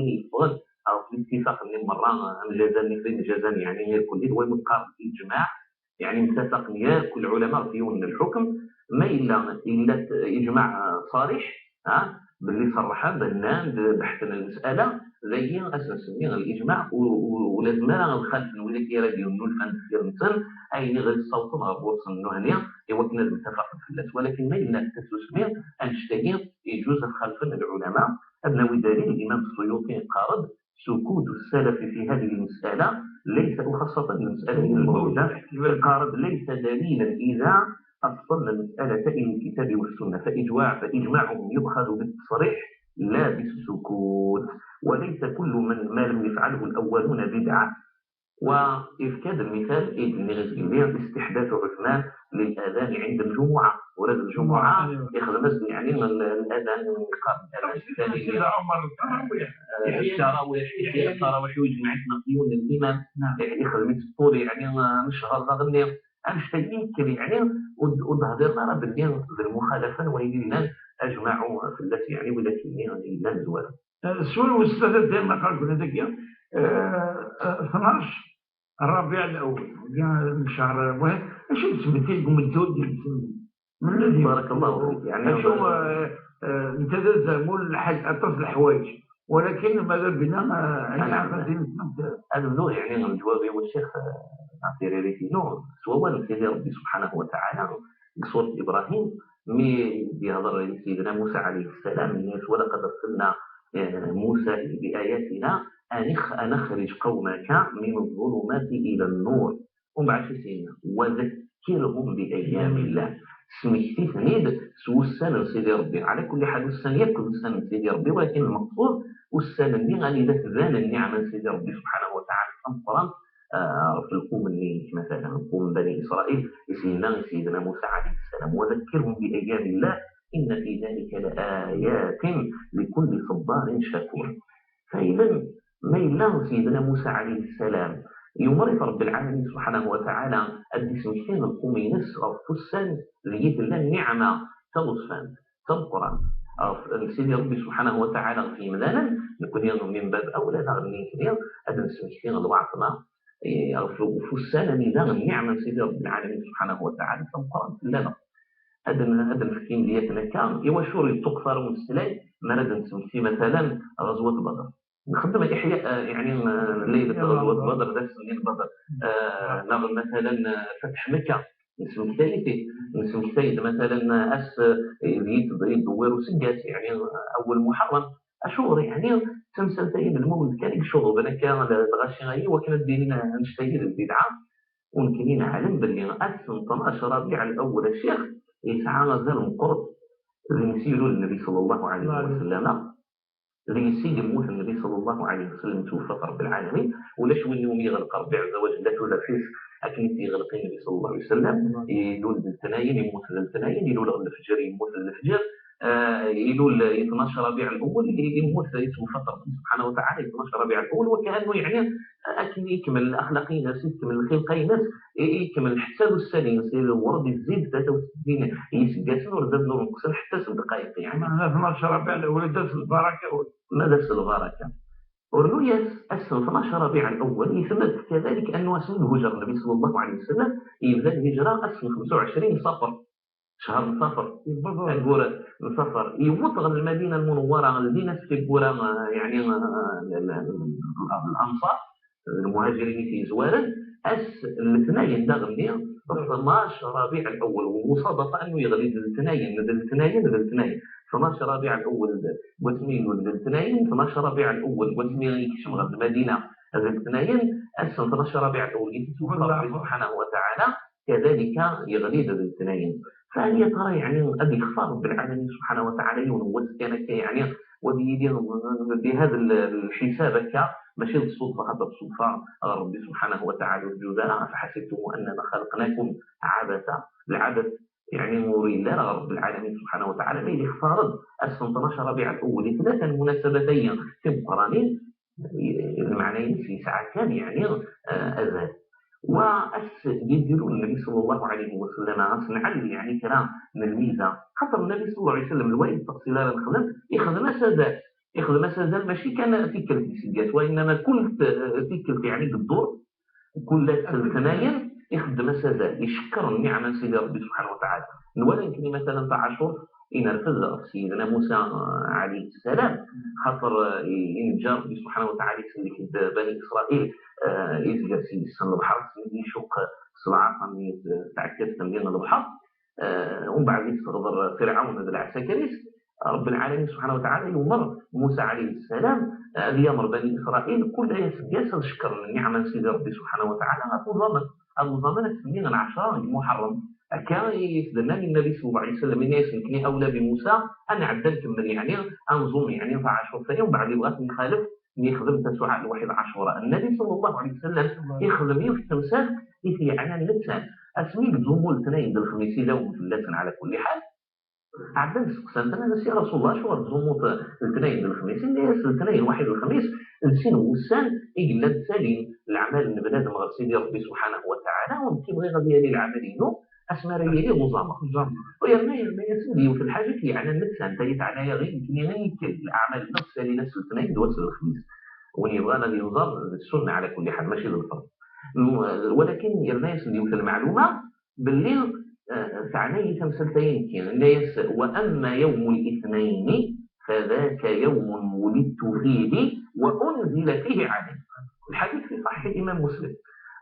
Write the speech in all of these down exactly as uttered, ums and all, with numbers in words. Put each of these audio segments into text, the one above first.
yeffɣen ɣef littifaq-nni merra, amjaza-nni, imjaza-nni, yeɛni irkelli d wayen yeqqar ijmaɛ, yeɛni mtafaqen yakk lɛulama ɣef yiwen n lḥukm, ma yella yella ijmaɛ ṣariḥ, ha, belli ṣerrḥen-d, nnan-d, beḥten lmasala, dagi ad s-nsemmi lijmaɛ, u, u, u lazem ara ad xalfen widak i ara d-yennulfan deffir-nsen, ayen i ɣer ssawḍen ɣer ɣur-sen nnuhni, i wakken ad mtafaqen fell-as. Walakin ma yella tasusmi, annect-agi, iǧuz ad xalfen lɛulama. Ad nawi dalil, Imam Suyuṭi yeqqar-d: سكوت السلف في هذه المسألة ليس، وخاصة المسألة الموجودة، قال: ليس دليلا إذا أصلنا المسألة إلى الكتاب والسنة، فإجماع، فإجماعهم يؤخذ بالتصريح لا بالسكوت، وليس كل من ما لم يفعله الأولون بدعة. ويفكاد المثال إذن لغزيلية استحداث عثمان للأذان عند الجمعة، ولد الجمعة يخدم يعني الأذان، يقام الأذان الثاني. التراويح، يحيى التراويح ويجمع اثنين الإمام، يخدم السطور يعني، نشهر ذا غني، أمشتاقين كل يعني، ود هذا راه باللي المخالفة وين لنا أجمعوا في الناس يعني، ولا كيني يعني لنا زوال. السؤال واش ثلاثة ديال ما قال قلنا داك، آه، آه، اثناش الربيع الأول، كاع من شهر، المهم، اش تسميتي لكم الدول ديال السنة؟ من الذي بارك الله فيك. يعني، شو، آه، آه، انت داز مول الحاج، عطاس الحوايج، ولكن ماذا بنا، آه، عايش نعم. على دين الإسلام. هذا النوع يعني من الجواب يا الشيخ، آه، نعطي ريليتي نوع سواء سيدي ربي سبحانه وتعالى بسورة إبراهيم، مي بيهضر سيدنا موسى عليه السلام، الناس: ولقد أرسلنا، آه، موسى بآياتنا أن أخ-، أن أخرج قومك من الظلمات إلى النور. ومن بعد شو سيدنا؟ وذكرهم بأيام الله. سميتي ثنيد سو السنة سيدي ربي. على كل حال، السنة يكون السنة سيدي ربي، ولكن المقصود والسنة اللي غادي تبان النعمة سيدي ربي سبحانه وتعالى. القرآن، آه، في القوم النيك مثلًا، قوم بني إسرائيل، سيدنا، سيدنا موسى عليه السلام: وذكرهم بأيام الله إن في ذلك لآيات لكل صبار شكور. فإذا ما إلا سيدنا موسى عليه السلام يمرض رب العالمين سبحانه وتعالى أدي سمحين القوم ينس أو فسان لقيت الله النعمة توصفان تبقرا. سيدي ربي سبحانه وتعالى في مدانا نكون من باب أولى نغني كثير أدن سمحين الوعطنا. Ɣef ufussan anida nniɛma n Sidi Ṛebbi lɛalamin subḥanahu wa taɛala tameqqrant fell-aneɣ. Ad n-, ad nefk imedyaten akka, iwacu ur yeṭṭuqqet ara umeslay mi ara d-nesmekti, matalan, ɣezwat Badr? Nxeddem iḥya, eh, yeɛni, eh, leylet ɣezwat Badr, d ass-nni n Badr. Eh, neɣ, matalan, eh, Fatḥ Mekka, nesmektay-it, nesmektay-d, matalan, ass, eh, i d-, i d-yedewwir useggas, yeɛni, eh, awwel Muḥerrem. Acuɣer? Yeɛni d tamsalt-agi n lmulud kan i icuɣben akka lɣaci-agi, wakken ad d-inin annect-agi d lbidɛa. U nekkni neɛlem belli ass n tnac Rabiɛ Lawel, a ccix, yesɛa azal meqqret. Deg-s i ilul Nnbi ṣalla Llahu ɛalayhi wa sallam, deg-s i yemmut Nnbi ṣalla Llahu ɛalayhi wa sallam, tweffa-t Ṛebbi lɛalamin. Ulac win iwumi yeɣleq Ṛebbi ɛezza wa jell tudert-is akken i tt-yeɣleq i Nnbi ṣalla Llahu ɛalayhi wa sallam. Ilul d letnayen, yemmut d letnayen, ilul ɣer lefjer, yemmut d lefjer. Ah, ilul i tnac Rabiɛ Lawel, i-, yemmut, yettwaffa Ṛebbi subḥanahu wa taɛala i tnac Rabiɛ Lawel, wa kaɛannu, yeɛni, akken i ikemmel axlaq-ines, i ikemmel lxilqa-ines, i-, i ikemmel ḥetta d ussan-ines, i-, ur d-izzid tlata u settin yiseggasen, ur zad ur neqsen ḥetta s dqayeq, yeɛni. Meɛna tnac Rabiɛ Lawel d ass lbaraka. Ma d ass lbaraka. Ur nuyas ass n tnac Rabiɛ Lawel, yetmed kadalik annu ass n lhuǧra n Nnbi ṣalla Llahu ɛalayhi wa sallam, yebda lhijra ass n xemsa u ɛecrin Ṣafar. Ccher n Ṣafar, ayyur n Ṣafar, yewweḍ ɣer Lmadina Lmunewwara, ldin-as tiwwura, eh, yeɛni, eh, l-, l-, l-, Lanṣar, lmuhajirin i t-yezwaren, ass n letnayen daɣenni, tnac Rabiɛ Lawel, u muṣadafa annu yeɣli-d d letnayen, d letnayen, d letnayen. Tnac Rabiɛ Lawel, wasmi ilul d letnayen, tnac Rabiɛ Lawel, wasmi yekcem ɣer Lmadina d letnayen, ass n tnac Rabiɛ Lawel, i t-ittwaffa Ṛebbi subḥanahu wa taɛala. Kadalika yeɣli-d d letnayen. Fahal ya tara, yeɛni, ad yextar Ṛebbi lɛalamin subḥanahu wa taɛala yiwen n wass kan akka, yeɛni, u ad yili bihada l-, lḥisab akka, mačči d ṣṣudfa, xaṭer ṣṣudfa ɣer Ṛebbi subḥanahu wa taɛala ur teǧǧuz ara, أفحسبتم أنما خلقناكم عبثا. Lɛabat, yeɛni, ur yelli ara ɣer Ṛebbi lɛalamin subḥanahu wa taɛala, ma yella yextar-d ass n tnac Rabiɛ Lawel i tlata n lmunasabat-agi timeqqranin, lmeɛna-ines yesɛa kan, yeɛni, eh, azal. Wa ass i d-ilul Nnbi ṣalla Llahu ɛalayhi wa sallam, ɣas nɛell, yeɛni, kra n lmiza. Xaṭer Nnbi ṣalla Llahu ɛalayhi wa sallam, lwayen n tefṣil ara nexdem, ixdem-as azal. Ixdem-as azal mačči kan tikkelt di seggas, wa innama kul t-, tikkelt, yeɛni deg ddur, kul letnayen ixdem-as azal, icekker nniɛma n Sidi Ṛebbi subḥanahu wa taɛala. Nwala nekkni, masalan, taɛacurt i nerfed ɣef Sidna Musa, eh, ɛalayhi ssalam, xaṭer, eh, i-, ineǧǧa Ṛebbi subḥanahu wa taɛala, isellek-d Bani Isṛayil, eh, izger s yis n lebḥer, s mi icuq s lɛaṣa-nni, eh, tɛekkazt-nni n lebḥer. Eh, umbeɛd yesseɣder Firɛun d lɛeskaṛ-is, Ṛebbi lɛalamin subḥanahu wa taɛala yumeṛ Musa ɛalayhi ssalam, eh, ad yameṛ Bani Isṛayil kul aseggas ad cekkren nniɛma n Sidi Ṛebbi subḥanahu wa taɛala ɣef uẓamen. Ɣef uẓamen ass-nni n lɛecṛa deg Muḥeṛṛem. Akka i s-d-nnan i Nnabi ṣalla Llahu ɛalayhi wa sallam, inna-yas: "Nekkni awla bi Musa, ad nɛeddi ad nkemmel, yeɛni, ad nẓum, yeɛni, taɛacurt-aya, umbeɛd yebɣa ad t-nexalef, mi yexdem tasuɛa n lwaḥid ɛecṛa." Nnabi ṣalla Llahu ɛalayhi wa sallam ixdem yiwet n temsalt i t-yeɛnan netta. Asmi yettẓummu letnayen d lexmis, ilawem fell-asen ɛla kulli ḥal. Ɛeddan steqsan-t, nnan-as: "Ya Rasul Llah, acuɣer tettẓummuḍ letnayen d lexmis?" Inna-yas: "Letnayen, lwaḥid, lexmis, d sin n wussan i yellan ttalin leɛmal n bnadem ɣer Sidi Ṛebbi subḥanahu wa taɛala, u nekki bɣiɣ ad yali leɛmal-inu asmi ara yili uẓameɣ." Uẓameɣ. U yerna, yerna-yasen-d yiwet n lḥaǧa i t-yeɛnan netta, anta i teɛna-yaɣ i nekkni, i nekk, leɛmal-nneɣ ttalin ass n letnayen d wass n lexmis. Win yebɣan ad yenẓer, d ssunna ɛla kulli ḥal, mačči d lferḍ. M-, walakin yerna-yasen-d yiwet n lmeɛluma, belli, eh, teɛna-yi temsalt-agi nekki. Inna-yas: "Wa amma yawmu l-ithnayni, fadhaka yawmun wulidtu fihi wa unzila fihi ɛalayya." Lḥadit fi ṣaḥiḥ imam Muslim.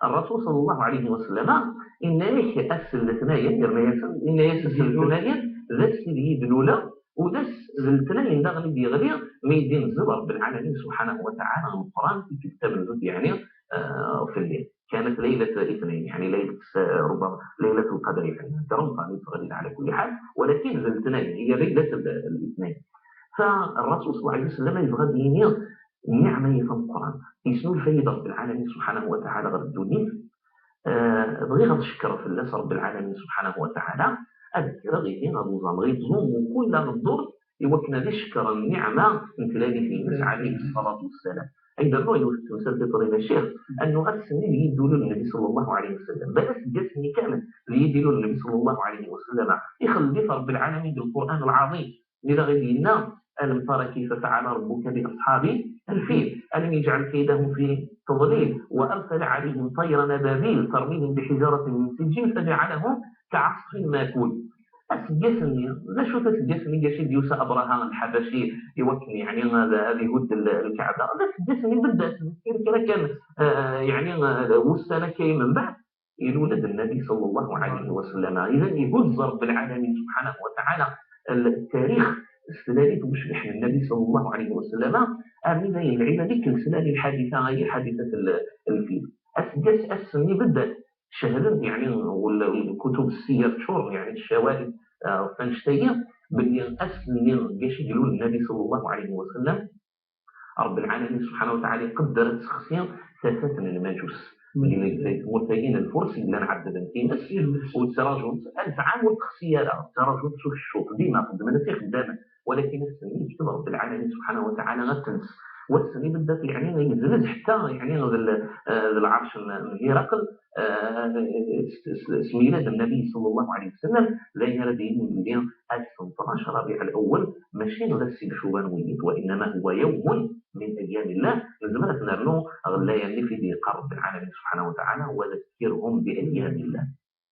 Ṛṛasul ṣalla Llahu ɛalayhi wa sallam inna-yak ass n letnayen, yerna-yas, inna-yas ass n letnayen d ass ideg i d-nula, u d ass d letnayen daɣen i d-yeɣli mi i d-inzel Ṛebbi lɛalamin subḥanahu wa taɛala Lqur'an, i d-yettabenzut, yeɛni, eh, fell-i. كانت ليلة الاثنين، يعني ليلة الس-، ربما ليلة القدر، يعني، كرمضان يتغلل على كل حال، ولكن الاثنين، هي ليلة ال-، الاثنين. فالرسول صلى الله عليه وسلم يبغى يبين النعمة في القرآن. يسنو الفايدة رب العالمين سبحانه وتعالى غير الدنيا. آه، بغيغ أن نشكر في الله رب العالمين سبحانه وتعالى. أذكر غير أبو زمري تظن كل الدور يوكنا نشكر النعمة من تلالي في عليه الصلاة والسلام. Ay d-rnuɣ yiwet n temsalt i Ṭriba Ccix, annu ass-nni d yidulul Nnbi ṣalla Llahu ɛalayhi wa sallam. Bala aseggas-nni kamel d yidulul Nnbi ṣalla Llahu ɛalayhi wa sallam. Ixellef Ṛebbi lɛalamin deg Lqur'an lɛaḍim, mi d aɣ-id-yenna: "Alam tara kayfa faɛala rabbuka bi asḥabil fil, alam yajɛal kaydahum fi tadlil, wa arsala ɛalayhim ṭayran ababil tarmihim biḥijaratin min sijjil fajaɛalahum ka'asfin makul." Aseggas-nni, d acu-t aseggas-nni gac i d-yusa Abraha Lḥabaci i wakken, yeɛni, ad, ad ihudd l-, Lkaɛba? D aseggas-nni beddat, kra kan, eh, yeɛni, eh, wussan akka i menbaɛd, ilul-d Nnabi ṣalla Llahu ɛalayhi wa sallam. Idan, ihuzz Ṛebbi lɛalamin subḥanahu wa taɛala l-, ttarix s tlalit n ucbiḥ n Nnabi ṣalla Llahu ɛalayhi wa sallam, armi d ayen lɛibad i k-neslan i lḥadita-agi, ḥaditat l-, lfil. Aseggas, ass-nni beddat. Cehden, yeɛni, wal-, kutub ssiyar ččuren, yeɛni, d ccawahid, eh, ɣef wannect-agi, belli ass-nni gac i ilul Nnabi ṣalla Llahu ɛalayhi wa sallam, Ṛebbi lɛalamin subḥanahu wa taɛala iqedder ad tessexsi tafat n lmajus. Belli di tmurt-agi n Lfurs i llan ɛebbden times, u ttraǧun alef ɛam ur texsi ara, ttraǧun s ukeccuḍ, dima xeddmen-as ixeddamen. Walakin ass-nni yekteb Ṛebbi lɛalamin subḥanahu wa taɛala ad tens. Wass-nni beddat, yeɛni, yezlez ḥetta, yeɛni, d l-, eh, d lɛerc n, n Hiraqel, eh, s, s, s milad Nnabi ṣalla Llahu ɛalayhi wa sallam, d ayen ara d-yinin belli ass n tnac Rabiɛ Lawwal mačči d ass n Cuban winnit, wa innama huwa yawmun min ayyamillah. Nezmer ad t-nernu ɣer layali fi d-yeqqar Ṛebbi lɛalamin subḥanahu wa taɛala: "Wa dhakkirhum bi ayyamillah."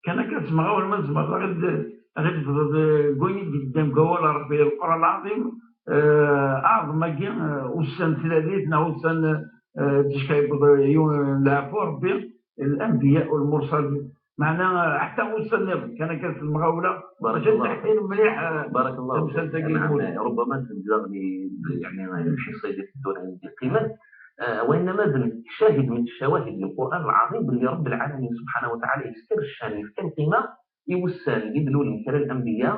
Kan akka semɣawel ma tzemreḍ ad ɣ-d-, ad ɣ-d-tebḍeḍ, eh, deg wayen i d-yeddan deg wawal n Ṛebbi, Lqur'an lɛaḍim, eh, aɛḍem-agi, eh, ussan n tlalit neɣ ussan, eh, ticki yewweḍ, eh, yiwen n leɛfu n Ṛebbi, l-anbiya u lmursalin. Meɛna, eh, ḥetta ussan nniḍen, kan akka s lemɣawla, bac ad teḥtin mliḥ, eh, tamsalt-agi. Naɛam, lmut. Rubbama tezdeɣ li, yeɛni, lḥiṣṣa i d-teddun ayen d-yeqqimen. Eh, wa innama d ccahid min ccawahid n Lqur'an lɛaḍim belli Ṛebbi lɛalamin subḥanahu wa taɛala yefka ccan, yefka lqima i wussan i d-lulen kra n lanbiya,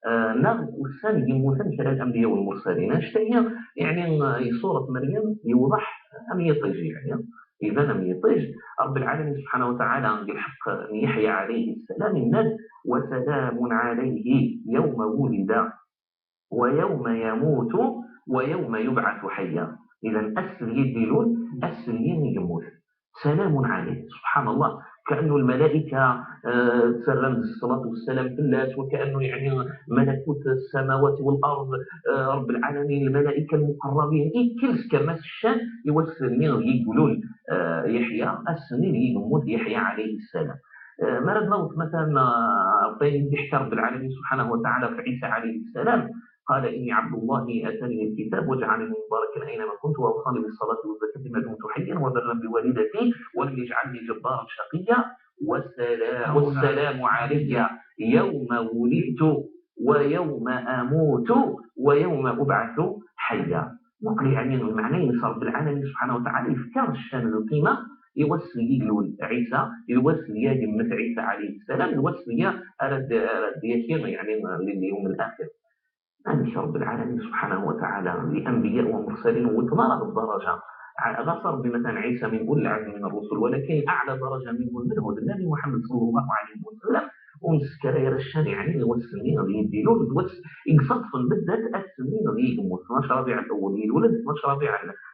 eh, neɣ ussan i d-mmuten kra n lanbiya u lmursalin. Annect-agi, yeɛni, eh, i surat Meryem yewḍeḥ am yiṭij, yeɛni, iban am yiṭij. Ṛebbi lɛalamin subḥanahu wa taɛala deg lḥeqq n Yeḥya ɛalayhi ssalam yenna-d: "Wa salamun ɛalayhi yawma wulida." "Wa yawma yamutu wa yawma yubɛathu ḥayya." Idan, ass deg i d-ilul, ass deg i yemmut. Salamun ɛalayh. Subḥan Allah. كأنه الملائكة تسرم الصلاة والسلام في الناس، وكأنه يعني ملكوت السماوات والأرض، رب العالمين، الملائكة المقربين، يكل سكر ناس الشام يوسلني يقولون يحيى السنين يموت يحيى عليه السلام. ما رد نوت مثلا، فين يحكى رب العالمين سبحانه وتعالى في عيسى عليه السلام، قال: إني عبد الله آتاني الكتاب وجعلني مباركا أينما كنت وأوصاني بالصلاة والزكاة ما دمت حيا وبرا بوالدتي ولم يجعلني جبارا شقيا والسلام، والسلام علي يوم ولدت ويوم أموت ويوم أبعث حيا. نقول يعني المعنى ينصر بالعالمين سبحانه وتعالى يفكر الشان القيمة يوصل يقلول عيسى، يوصل يا جمة عيسى عليه السلام، يوصل يا أرد، أرد يا شيخ يعني لليوم الآخر. أنت رب العالمين سبحانه وتعالى لأنبياء ومرسلين وتمارا بالدرجة. غصر بمثلا عيسى من أولي العزم من الرسل، ولكن أعلى درجة منه من هو النبي محمد صلى الله عليه وسلم. ونسكر يا رشان يعني يوصلني غادي يديروا الوقت يقصد في المدة السنين غادي يموت اثناش ربيع الأول يولد اثناش ربيع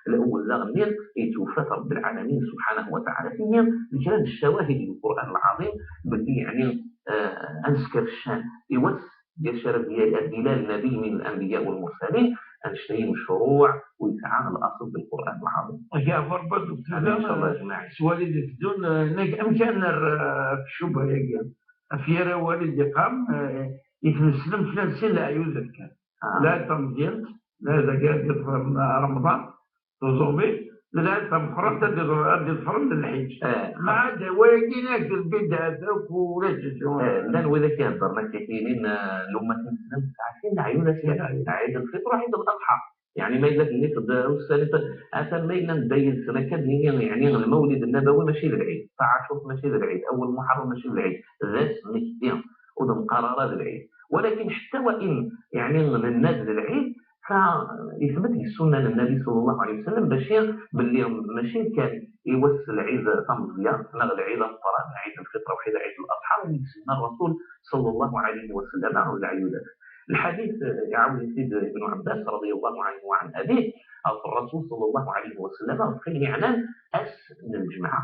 الأول لا غنير يتوفى رب العالمين سبحانه وتعالى. فيها كان الشواهد للقرآن العظيم باللي يعني آه أنسكر الشان يوس يشرب ديال الدلال نبي من الأنبياء والمرسلين أنشتين الشروع ويتعامل الأصل بالقرآن العظيم. يا فربة إن شاء الله أجمعين. سوالي دي تدون نك أمكان نر في الشبهة يا أفيرا والد يقام يتنسلم ثلاثين لا يوزر كان. آه. لا تمضينت، لا إذا قاعد يظهر رمضان، تزومي، لا تمخرج، تدي تفرم الحج. آه. ما عاد هو يجينا في البدعة ولا شيء. آه، لا، وإذا كان ضرنا كثيرين، آه، لو ما تنسلم، عارفين عيونا سيدنا، عيد الفطر وعيد الأضحى. يعني ما يدك اللي تدرس سنة، أتى ما يدنا ندين سنة كدنيا، يعني المولد النبوي ماشي للعيد، فعاشور ماشي للعيد، أول محرم ماشي للعيد، ذا سنة كدنيا، وذا مقررة للعيد. ولكن حتى وإن يعني الناس للعيد، فيثبت السنة للنبي صلى الله عليه وسلم باش باللي ماشي كان يوس العيد تمضية، نغ العيد القرآن، عيد الفطر وحيد عيد الأضحى، ويسمى الرسول صلى الله عليه وسلم العيودات. الحديث يعاود سيد ابن عباس رضي الله عنه وعن أبيه، أو الرسول صلى الله عليه وسلم في يعنان أس الجمعة.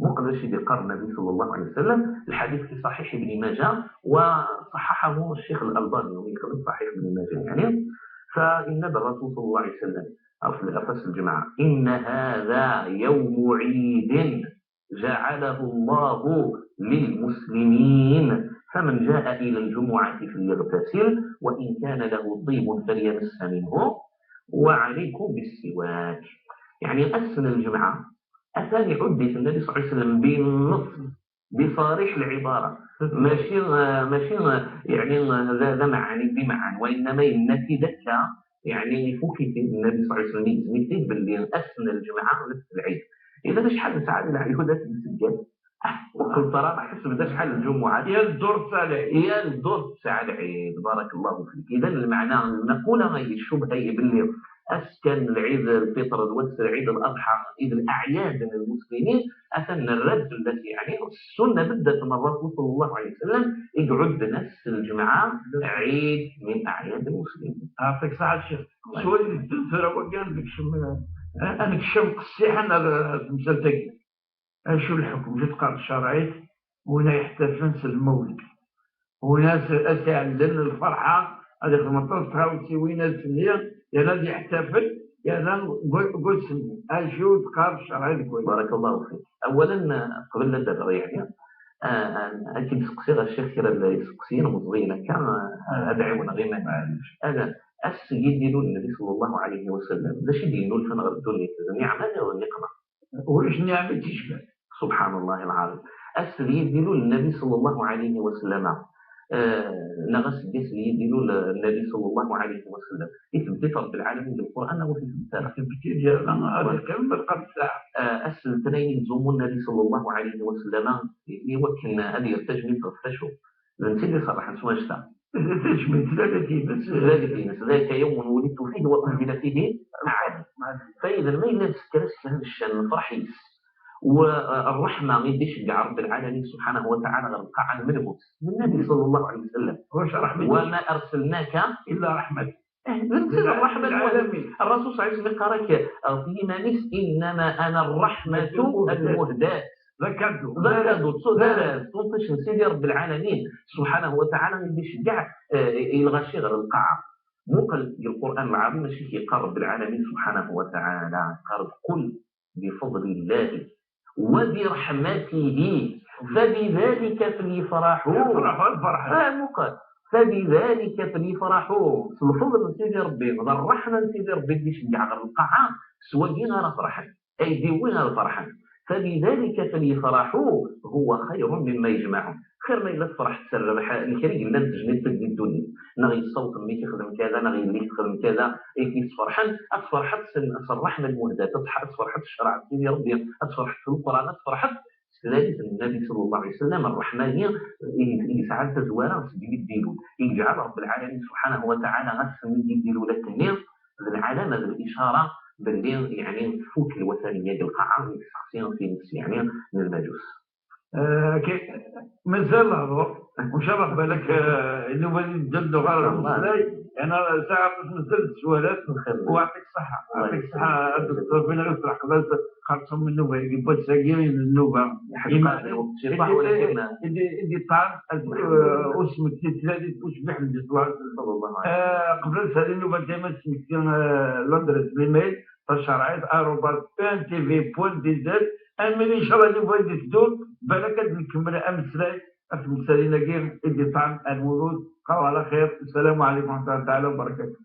مقدر شي قال النبي صلى الله عليه وسلم، الحديث في صحيح ابن ماجه وصححه الشيخ الألباني ومن قبل صحيح ابن ماجه يعني. فإن الرسول صلى الله عليه وسلم أو في الأفس الجمعة: إن هذا يوم عيد جعله الله للمسلمين، فمن جاء إلى الجمعة فليغتسل وإن كان له طيب فليمس منه وعليكم بالسواك. يعني أسن الجمعة أثاني عدت النبي صلى الله عليه وسلم بالنص بصريح العبارة، ماشي ماشي يعني ذا معاني بمعان، وإنما ينفي ذكى يعني فوكيتي النبي صلى الله عليه وسلم يزميتي باللي أسن الجمعة نفس العيد. إذا شحال ساعة العيودات مسجل وقلت راه حسب ذا شحال الجمعة يا الدور تاع العيد، يا الدور تاع العيد. بارك الله فيك. إذا المعنى نقول هاي الشبهة هي باللي أسكن العيد الفطر، الوقت العيد الأضحى، عيد الأعياد المسلمين، أثنى الرد التي يعني السنة بدت من الرسول صلى الله عليه وسلم يقعد نفس الجمعة عيد من أعياد المسلمين. يعطيك الصحة الشيخ. سؤال الدكتور هو كان ديك شم أنا كشم قصيحا هذا المسلسل. أشو الحكم؟ جد قال الشرعي وين يحتفل المولد؟ وناس أسعلن الفرحة هذه خمسطاش تخاوتي وين السنية يا نادي يحتفل يا نا قول سنية. أشو تقار الشرعي تقول؟ بارك الله فيك. أولا قبل لا تدعي يعني أكيد سقسي الشيخ كذا اللي يسقسي مزغين كان أدعي ونغينا. أنا السيد يقول النبي صلى الله عليه وسلم ده شيء يقول فنغر الدنيا نعمة ونقمة. Ulac nniɛma i tt-icban. سبحان الله العظيم. Ass d yidilul n Nnbi صلى الله عليه وسلم, eh, neɣ aseggas n yidilul n Nnbi صلى الله عليه وسلم, itebbet Ṛebbi lɛalamin deg Lqur'an neɣ ur t-itebbet ara? Itebbet-id yerna ad iqqim lqamt saɛa. Eh, ass n letnayen i yettẓummu Nnbi صلى الله عليه وسلم i wakken ad yerr tajmilt ɣef wacu? D netta i d-iṣerrḥen s wannect-a. Tajmilt, tlalit-ines. Tlalit-ines, ذلك يوم ولدت فيه وأنزل فيه العلي. Fa idan ma yella nsekker-as kra n ccan, nefreḥ yis. Wa, eh, ṛṛeḥma i d-iceggeɛ Ṛebbi lɛalamin subḥanahu wa taɛala ɣer lqaɛa n lmelbut, n Nnbi صلى الله عليه وسلم. وما أرسلناك إلا رحمة. Eh, d netta d ṛṛeḥma n lɛalamin. Ṛṛasul صلى الله عليه وسلم yeqqar-ak ɣef yiman-is: إنما أنا الرحمة المهداة. d akadu d akadu d tudar tunṭic n Sidi Rebbi lɛalamin subḥanahu wa taɛala i d-iceggeɛ. Ilɣaci ɣer lqaɛa. Muqel deg Lqur'an lɛaḍim acu i k-yeqqar Rebbi lɛalamin subḥanahu wa taɛala, yeqqar-d: قل بفضل الله وبرحمته فبذلك فليفرحوا. Ferḥu, ad ferḥen. Ah, muqel. فبذلك فليفرحوا. S lfeḍl n Sidi Rebbi, d ṛṛeḥma n Sidi Rebbi i d-iceggeɛ ɣer lqaɛa, s wagi ara ferḥen. Ay d-iwwi ar ferḥen. فبذلك فليفرحوا هو خير مما يجمعون. Xir ma yella tferḥeḍ s rrbeḥ n kra yellan tejmilt-agi di ddunit, neɣ yessaweḍ mmi-k ixdem kada, neɣ yelli-k texdem kada, i k-yesferḥen, ad tferḥeḍ s, s ṛṛeḥma lmuhdat, ad tf-, ad tferḥeḍ s ccreɛ n Sidi Ṛebbi, ad tferḥeḍ s Leqran, ad tferḥeḍ s tlalit n Nnbi صلى الله عليه وسلم, ṛṛeḥma-nni i, i yesɛan tazwara seg mi d-ilul, i yeǧɛel Ṛebbi lɛalamin subḥanahu wa taɛala ass-nni i d-ilul akken-nni, d lɛalama, d licara belli, yeɛni, tfuk lwataniya deg lqaɛa i yesseqsi times, yeɛni, n lmajus. Eh, ok. Mazal lehdur. Ncallah balak, eh, nnuba-nni n Dda Lluɣa ɣer umeslay. Yeɛni, saɛa mazal d sswalat. U yeɛṭik ṣṣeḥḥa. Yeɛṭik ṣṣeḥḥa a Duktur, Rebbi ad yefreḥ fell-as, xerṣum nnuba-agi n wass-agi n nnuba. Yeḥdeq lweqt ciṭuḥ, walakin i d-, i d-, i d-yeṭṭɛen, eh, usmekti n tlalit n ucbiḥ n Dda Lluɣa. Eh, qbel ad nessali nnuba dayma, asmekti, eh, l'adresse l'email, tacerɛit arobase E N T V point D Z. Amin, inchallah, nnuba i d-iteddun, balak ad nkemmel ameslay ɣef tmessayin-agi i d-yeṭṭɛen Lmulud. Bqaw ɛla xir. Assalamu ɛlikum wa rahmatullahi taɛala wa barakatuh.